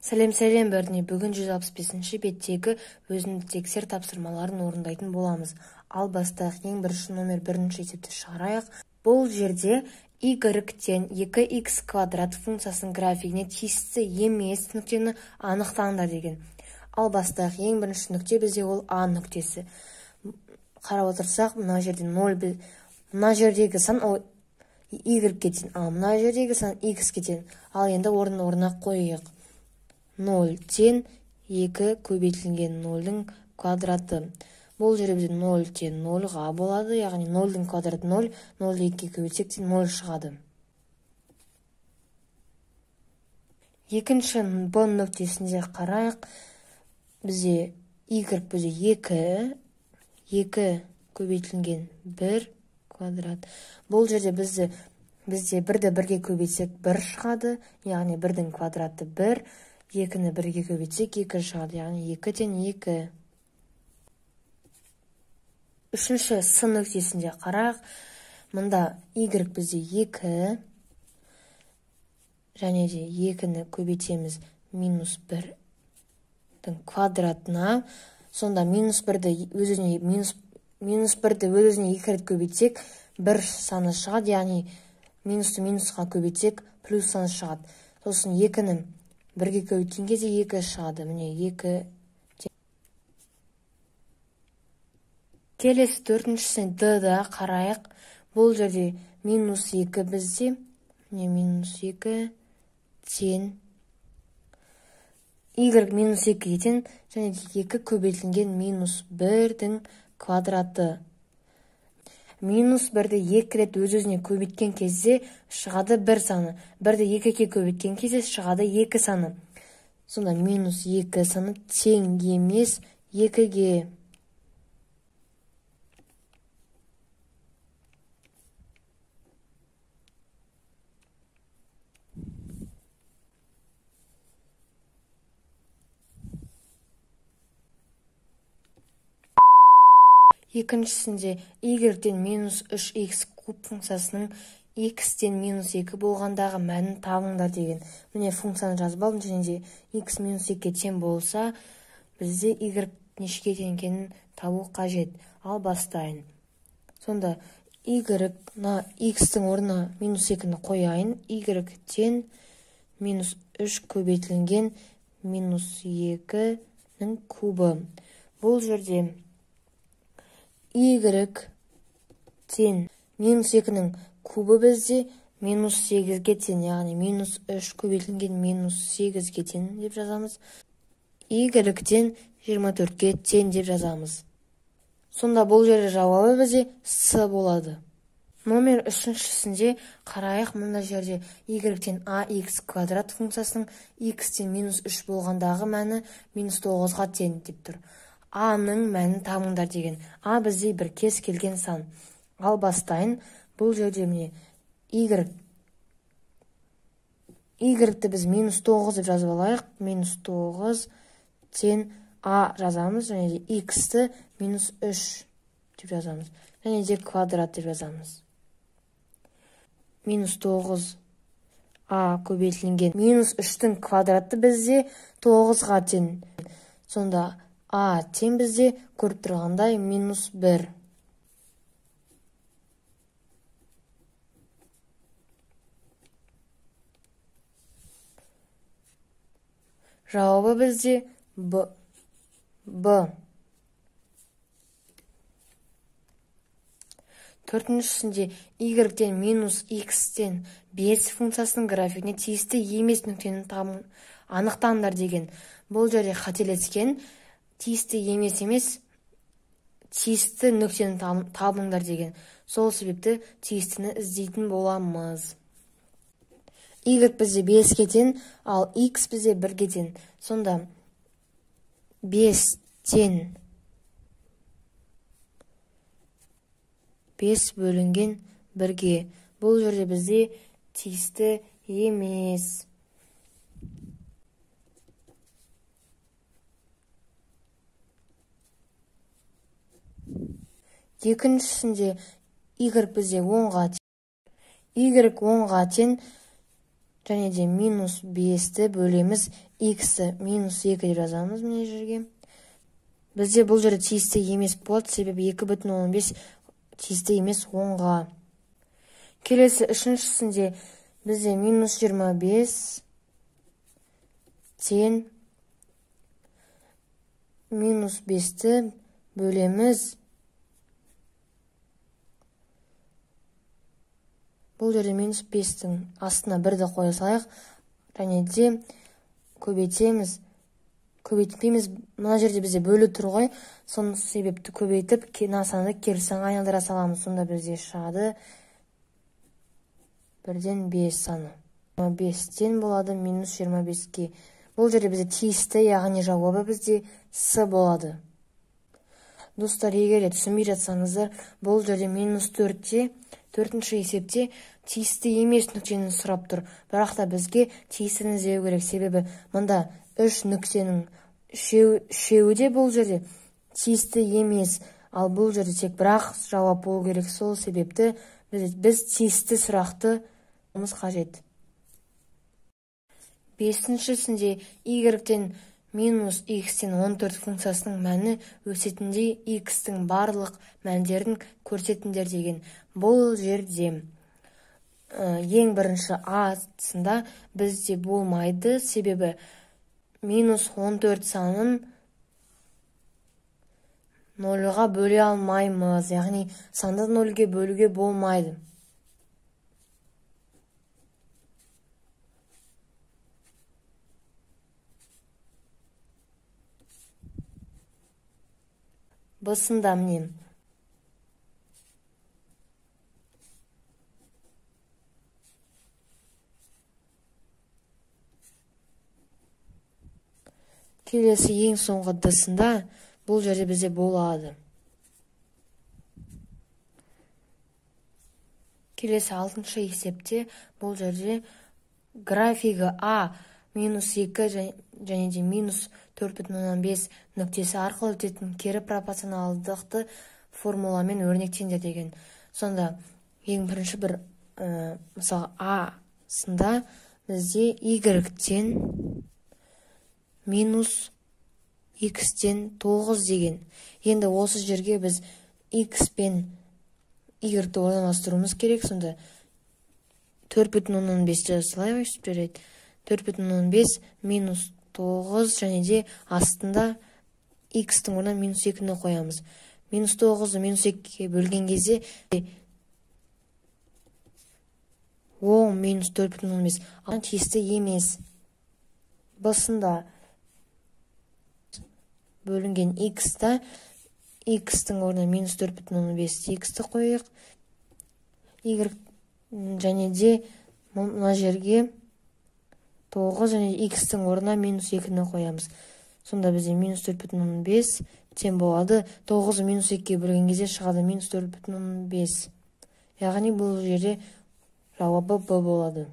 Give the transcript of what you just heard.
Сәлем-сәлем бәріне. Бүгін 165-ші беттегі өзіңді тексер тапсырмаларын орындайтын боламыз. Ал бастайық. Ең бірінші номер бірінші есепті шығарайық. Бұл жерде y тең 2x квадрат функциясының графигіне тиісті емес нүктені анықтаңдар деген. Ал бастайық. Ең бірінші нүкте бізде ол А нүктесі. Қарап отырсақ, мына жерде 0, мына жердегі сан ол y-ге тең, ал мына жердегі сан x-ге тең. Ал енді орын-орнына қояйық. 0 тең 2 көбейтілген 0-дің квадраты. Бұл жерде бізде 0 тең 0-ға болады, яғни 0-дің квадраты 0, 0-ді 2-ге көбейтсек те 0 шығады. Екінші Б нүктесінде қарайық. Бізде y бізде 2, 2 көбейтілген 1 квадрат. Бұл жерде бізде 1-ді 1-ге көбейтсек 1 шығады, яғни 1-дің квадраты 1. 2-ні 1-ге көбейтсек 2 шығады, яғни 2 тең 2. Үшінші С нүктесінде қарайық. Мында y бізде 2, және де 2-ні көбейтеміз минус 1-дің квадратына. Сонда минус 1-ді өз-өзіне минус 1-ді өз-өзіне 2 рет көбейтсек 1 саны шығады, яғни минусты минусқа көбейтсек плюс саны шығады. Сосын 2-ні 1-ге көбейткен кезде 2 шығады. Міне 2. Келесі төртіншісін D-да қарайық. Бұл жерде минус 2 бізде. Міне минус 2 тең y минус 2-ге тең, және де 2 көбейтілген минус 1-дің квадраты. Минус 1-ді 2 рет өз-өзіне көбейткен кезде шығады 1 саны. 1-ді 2-ге көбейткен кезде шығады 2 саны. Сонда минус 2 саны тең емес 2-ге. Екіншісінде y-тен минус 3x куб функциясының x-тен минус 2 болғандағы мәнін табыңдар деген. Міне функцияны жазып алдым, және де x минус 2-ге тең болса, бізде y нешеге тең екенін табу қажет. Ал бастайын. Сонда y на x-тің орнына минус 2-ні қояйын. Y тең минус 3 көбейтілген минус 2-нің кубы. Бұл жерде y тең минус 2-нің кубы бізде минус 8-ге тең, яғни минус 3 көбейтілген минус 8-ге тең деп жазамыз. Y тең 24-ге тең деп жазамыз. Сонда бұл жерде жауабы бізде С болады. Номер үшіншісінде қарайық. Мына жерде y тең ax квадрат функциясының x тең минус 3 болғандағы мәні минус 9-ға тең деп тұр. А-ның мәнін табыңдар деген. А бізде бір кез келген сан. Ал бастайын. Бұл жерде міне y-ті біз минус 9 деп жазып алайық. Минус 9 тең а жазамыз, және де x-ті минус 3 деп жазамыз. Және де квадрат деп жазамыз. Минус 9 а көбейтілген минус 3-тің квадраты бізде 9-ға тең. Сонда А тең бізде көріп тұрғандай минус 1. Жауабы бізде Б. Б. Төртіншісінде y-тен минус x-тен 5 функциясының графигіне тиісті емес нүктені анықтаңдар деген. Бұл жерде қателескен. Тиісті емес, тиісті нүктені табыңдар деген. Сол себепті тиістіні іздейтін боламыз. Y бізде 5-ге тең, ал x бізде 1-ге тең. Сонда 5 тең 5 бөлінген 1-ге. Бұл жерде бізде тиісті емес. Екіншісінде y бізде 10-ға тең, y 10-ға тең Және де минус 5-ті бөлеміз, х-ті минус 2 деп жазамыз мына жерге. Бізде бұл жерде тиісті емес болады, себебі 2,5 тиісті емес 10-ға. Келесі үшіншісінде бізде минус 25 тең минус 5-ті бөлеміз. Бұл жерде минус 5-тің астына 1-ді қоя салайық. Және де көбейтеміз. Көбейтпейміз. Мына жерде бізде бөлі тұр ғой. Соны себепті көбейтіп, мына санды кері санға айналдыра саламыз. Сонда бізде шығады 1-ден 5 саны. 5-тен болады минус 25-ке. Бұл жерде бізде тиісті, яғни жауабы бізде С болады. Достар, егер де түсінбей жатсаңыздар, бұл жерде минус 4-те, төртінші есепте тиісті емес нүктені сұрап тұр. Бірақ та бізге тиістіні іздеу керек, себебі мында 3 нүктенің үшеуі де бұл жерде тиісті емес, ал бұл жерде тек бір-ақ жауап болу керек. Сол себепті біз тиісті сұрақты алуымыз қажет. Бесіншісінде y-тен минус x-тен 14 функциясының мәні өсетіндей x-тің барлық мәндерін көрсетіңдер деген. Бұл жерде ең бірінші а-сында бізде болмайды, себебі минус 14 санын 0-ға бөле алмаймыз, яғни санды 0-ге бөлуге болмайды. Б-сында міне келесі ең соңғы д-сында бұл жерде бізде болады. Келесі алтыншы есепте бұл жерде графигі а минус 2 және де минус 4,5 нүктесі арқылы өтетін кері пропорционалдықты формуламен өрнектеңдер деген. Сонда ең бірінші бір мысалы а-сында бізде y-тен минус x-тен 9 деген. Енді осы жерге біз x пен y-ті орналастыруымыз керек. Сонда 4,5 жазылайық, өйстіп жарайды. 4,5 минус 9 және де астында x-тің орнына минус 2-ні қоямыз. Минус 9-ды минус 2-ге бөлген кезде 10 минус 4,5 ал тиісті емес. Б-сында бөлінген x-та x-тің орнына минус 4,5 x-ті қояйық. Y және де мына жерге 9 және x-тің орнына минус 2-ні қоямыз. Сонда бізде минус 4,5 тең болады. 9 минус 2-ге бөлген кезде шығады минус 4,5. Яғни бұл жерде жауабы Б болады.